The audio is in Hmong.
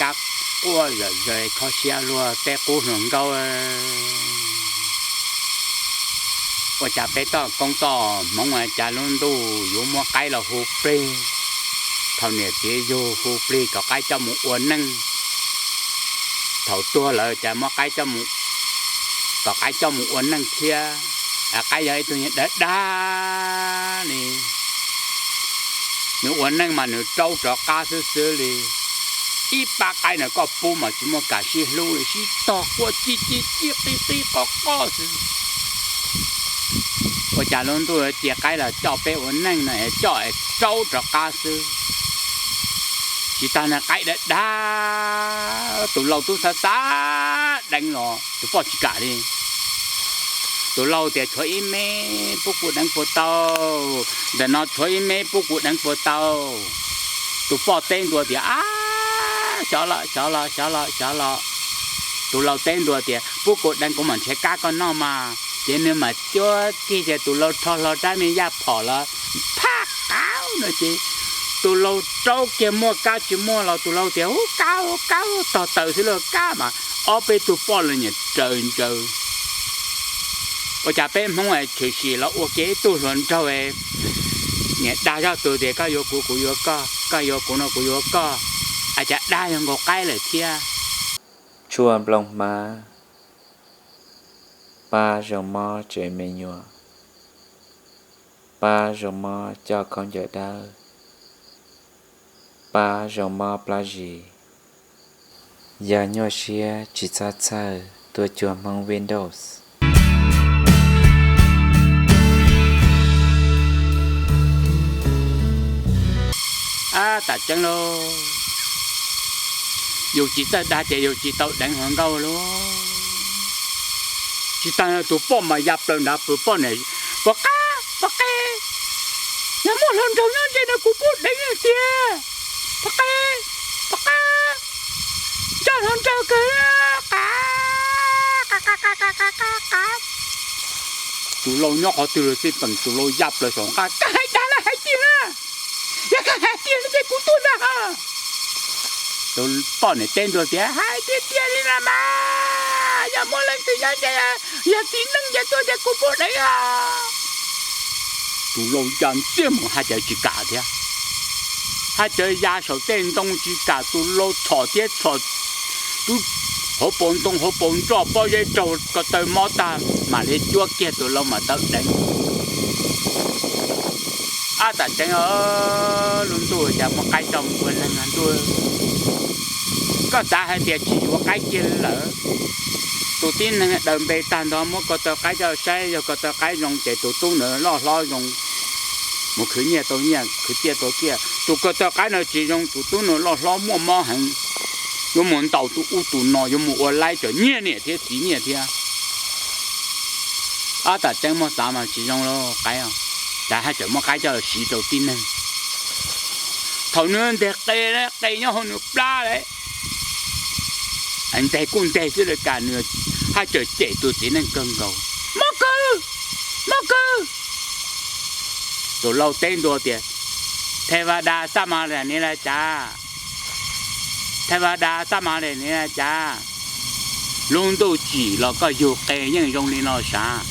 kab quaj zom zaws kho siab luag peb qub hluas nkauj. Ua cas peb toj koob toj hmoov cas lub ntuj yuav muab qaib los hu plig. Thaum niam txiv yug hu plig kom qaib coj mus ua neej, thaum tuag lawm cas muab qaib coj mus, kom qaib coj mus ua neej thiab. Qaib yog ib tug niag dag dag li, nws ua neej mas nws raub rov qab xwb xwb li. Ib pab qaib no koj pub mas tsis muaj kam sib hlub li, sib tog quaj ci ci ci qi qi qo qo xwb. Ua cas lub ntuj cia qaib los coj peb ua neej no es coj es raub rov qab xwb. Tsis tas nws qaib dag dag, tus laus twb xav xav deev los tus poj tsis kam li. Tus laus tias tshuav ib me pub kuv deev puas tau, ntawm no tshuav ib me pub kuv deev puas tau. Tus poj teb ntua tias ab, xyov los xyov los xyov los xyov los. Tus laus teb ntua tias pub kuv deev kuv mam nrhiav kab koj noj mas. Ces nws mam cuab kiag ces tus laus rho hlo rab me yaj phom los phaj qaub no ces tus laus raub kiag muaj kab tsis muaj los tus laus tias ub kab ub kab ub tog taws xwb los kab mas ob peb tug poj los niam raws ntsaws. Ua cas peb Hmoob tshwm sim los ua kiag ib tug hluas nraug, niam dag zoj tus tias koj yuav kuv kuv yuav koj, koj yuav kuv no kuv yuav koj, ua cas dag yog nkaus qaib lawm thiab. Tshuaj nplooj hmab, pab zoo mob tsev me nyuam, pab zoo mob coj khaub ncaws dawb, pab zoo mob plab zis. Yog nyuaj siab tsis txhob txhawj, tuaj cuag Hmoob Windows. Ab, tam tseeb lauj, yus tsis txawj dag ces yus tsis tau deev hluas nkauj lauj. Tsis tas tus poj mas ya plaws nrad pw, poj niam, poj qab poj qe, yog muaj hluas nraug nyob ze no kuv pub deev tiag. Poj qe, poj qab, nco hluas nraug kawg, qab, qab, qab. Tus laus nyob qhov twg los xij peem, tus laus ya plaws saum nqaj, koj hais dag los hais tiag na, yog koj hais tiag no ces kuv tuag ntag. Tus poj niam teb ntua tias hais tiag tiag li na mas, yog muaj leej twg nyob ze, yog txiv neej ces tuaj ces kuv pub deev os. Tus laus ya ntxiag mus haj cawv tsis kam thiab. Haj cawv ya saum tej ntoo tsis kam, tus laus txhom thiab txhom, hauv paus ntoo hauv paus nroj pob zeb raug ko taw mob tag mam li cuab kiag tus laus mam tau deev. Ab, tam tseeb, lub ntuj cas muab qaib coj mus ua neeg ntuj. Koj xav hais tias tsis yuav qaib kiag li lawm. Tus tib neeg daws npe tag nrho muab ko taw qaib coj saib, yog ko taw qaib zoo ces tus tub ntawd loj hlob zoo, mus khwv nyiaj tau nyiaj, khwv tsiaj tau tsiaj. Tus ko taw qaib no tsis zoo, tus tub no loj hlob muaj mob heev, yuav mus ntaus tus ub tus no, yuav mus ua laib tsam nyiaj niam thiab txiv nyiaj thiab. Ab, tam tseeb muab xav mas tsis zoo lauj qaib, cas haj tseem muab qaib coj los siv rau tib neeg. Thaum nws nteg qe, qe nyob hauv nws plab lawm, nteg kuj nteg xwb lawm cas nws haj tseem cem tus txiv neej kawg nkaus. Mob kawg, mob kawg. Tus laus teb ntua tias, Thej Vaj Daj xab ma li ni laj cas? Thej Vaj Daj xab ma li ni laj cas? Lub ntuj tsim los koj yug qe yeej zoo li no sav.